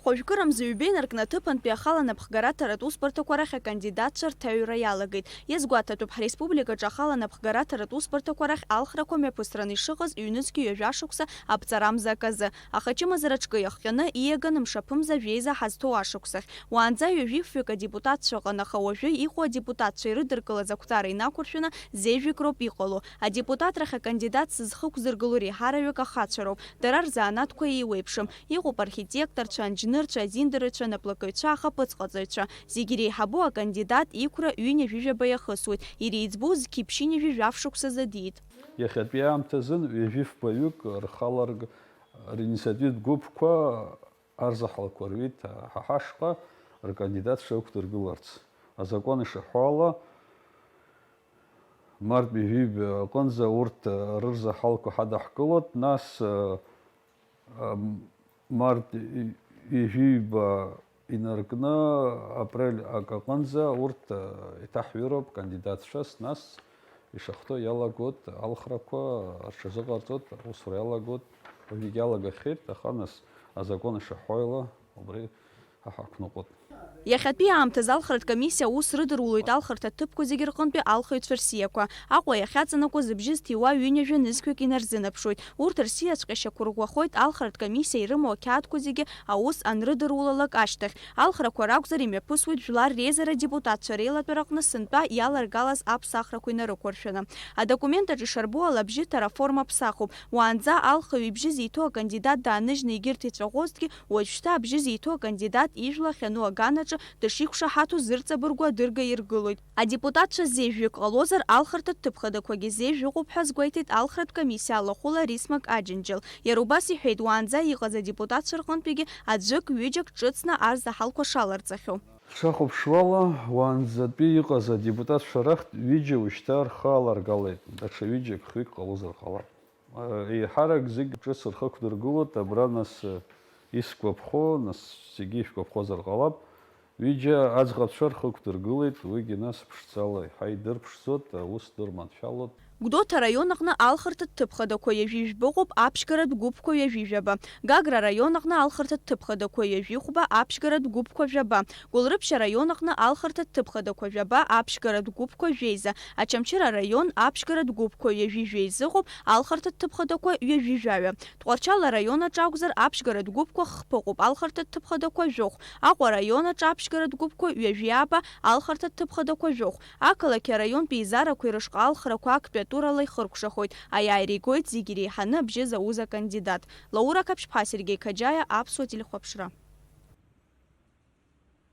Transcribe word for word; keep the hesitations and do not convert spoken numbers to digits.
Хәажәкырамза ҩба инаркны аҭыԥантәи ахала напхгараҭаратә усбарҭақәа рахь акандидатцәа рҭаҩра иалагеит. Иазгәаҭатәуп, ҳреспубликаҿы ахала напхгараҭаратә усбарҭақәа рахь алхрақәа мҩаԥысраны ишыҟаз ҩнызқьи ҩажәа шықәса аԥҵарамза аказы, аха ачымазара аҿкы иахҟьаны ииаганы мшаԥымза жәеиза ҳазҭоу ашықәсахь. Уаанӡа ҩажәи фҩык адепутатцәа ыҟан, аха уажәы иҟоу адепутатцәа ирыдыркылаз ақәҵара инақәыршәаны зежәҩык роуп иҟало. Адепутатрахь акандидат зхықәзыргыло реиҳараҩык ахацәа роуп. Дара рзанааҭқәа еиуеиԥшым. Иҟоуп архитекторцәа, анџьнырцәа, азиндырыҩцәа, анаплакаҩцәа, ахаԥыцҟаҵаҩцәа. Зегь иреиҳабу акандидат иқәра ҩынҩажәижәаба иахысуеит, иреиҵбу зқьи ԥшьынҩажәи жәаф шықәса задиит. Иахьатәи аамҭазын ҩажәи фбаҩык рхаларг-, ринциативтә гәыԥқәа арзаҳалқәа руит ҳа ҳашҟа ркандидатцәа ықәдыргыларц. Азакәан ишаҳәо ала, март ҩажәи ҩба аҟынӡа урҭ рырзаҳалқәа ҳадаҳкылоит, нас, ам, март ҩажәи ҩба инаркны апрель акы аҟынӡа урҭ, а, иҭаҳҩыроуп кандидатцәас, нас ишахәҭоу иалагоит алхрақәа рҽазыҟарҵоит, аусура иалагоит, уажәыгь иалагахьеит, аха нас азакәан ишаҳҳәо ала убри ҳа ҳақәныҟәоит. Иахьатәи аамҭазы алхратә комиссиа аус рыдырулоит алхырҭа ҭыԥқәа зегьы рҟынтәи алхыҩцәа рсиақәа. Аҟәа иахьаҵанакуаз абжьы зҭиуа ҩынҩажәа нызқьҩык инарзынаԥшуеит. Урҭ рсиаҵәҟьа шьақәырӷәӷәахоит алхратә комиссиа ирымоу ақьаадқәа зегьы аус анрыдырулалак ашьҭахь. Алхрақәа ракәзар, имҩаԥысуеит жәлар реизара адепутатцәа реилатәараҟны сынтәа иаларгалаз аԥсахрақәа инарықәыршәаны. Адокумент аҿы ишарбо ала, абжьы ҭараформа ԥсахуп. Уаанӡа алхаҩ ибжьы зиҭо акандидат дааныжьны егьырҭ иҵәаӷәозҭгьы, уажәшьҭа абжьы зиҭо акандидат ижәла ахьану аганаҿы дышиқәшаҳаҭу зырҵабыргу адырга иргылоит. Адепутатцәа зежәҩык ҟалозар, алхырҭатә ҭыԥхадақәагьы зежә ыҟоуп ҳәа азгәеиҭеит алхратә комиссиа алахәыла Рисмак Аџьынџьал. Иара убас иҳәеит, уаанӡа иҟаз адепутатцәа рҟынтәигьы аӡәык, ҩыџьак ҿыцны арзаҳалқәа шаларҵахьоу. Сахәаԥшуала, уаанӡатәи иҟаз адепутатцәа рахьтә ҩыџьа уажәшьҭа рхы аларгалеит, даҽа ҩыџьак, хҩык ҟалозар ҟалап. Еиҳарак зегь ҿыц рхы ықәдыргылоит, абра нас, э, исгәаԥхо, нас зегьы ишәгәаԥхозар ҟалап, ҩыџьа аӡӷабцәа рхы ықәдыргылеит, уигьы нас ԥшӡала иҳаидырԥшӡоит, аус дырманшәалоит. Гәдоуҭа араион аҟны алхырҭатә ҭыԥхадақәа ҩажәи жәба ыҟоуп, аԥшьгаратә гәыԥқәа ҩажәи жәаба. Гагра араион аҟны алхырҭатә ҭыԥхадақәа ҩажәи хәба, аԥшьгаратә гәыԥқәа жәаба. Гәылрыԥшь араион аҟны алхырҭатә ҭыԥхадақәа жәаба, аԥшьгаратә гәыԥқәа жәеиза. Очамчыра араион аԥшьгаратә гәыԥқәа ҩажәи жәеиза ыҟоуп, алхырҭатә ҭыԥхадақәа ҩажәи жәаҩа. Тҟәарчал араион аҿы акәзар, аԥшьгаратә гәыԥқәа хԥа ыҟоуп, алхырҭатә ҭыԥхадақәа жәохә. Аҟәа араион аҿы аԥшьгаратә гәыԥқәа ҩажәи ааба, алхырҭатә ҭыԥхадақәа жәохә. Ақалақь араионтә еизарақәа ирышҟа алхрақәа актәи атурала ихыркәшахоит. Аиааира игоит зегьы иреиҳаны абжьы зауз акандидат. Лаура Қаԥшьԥҳа, Сергеи Қаџьаиа, Аԥсуа телехәаԥшра.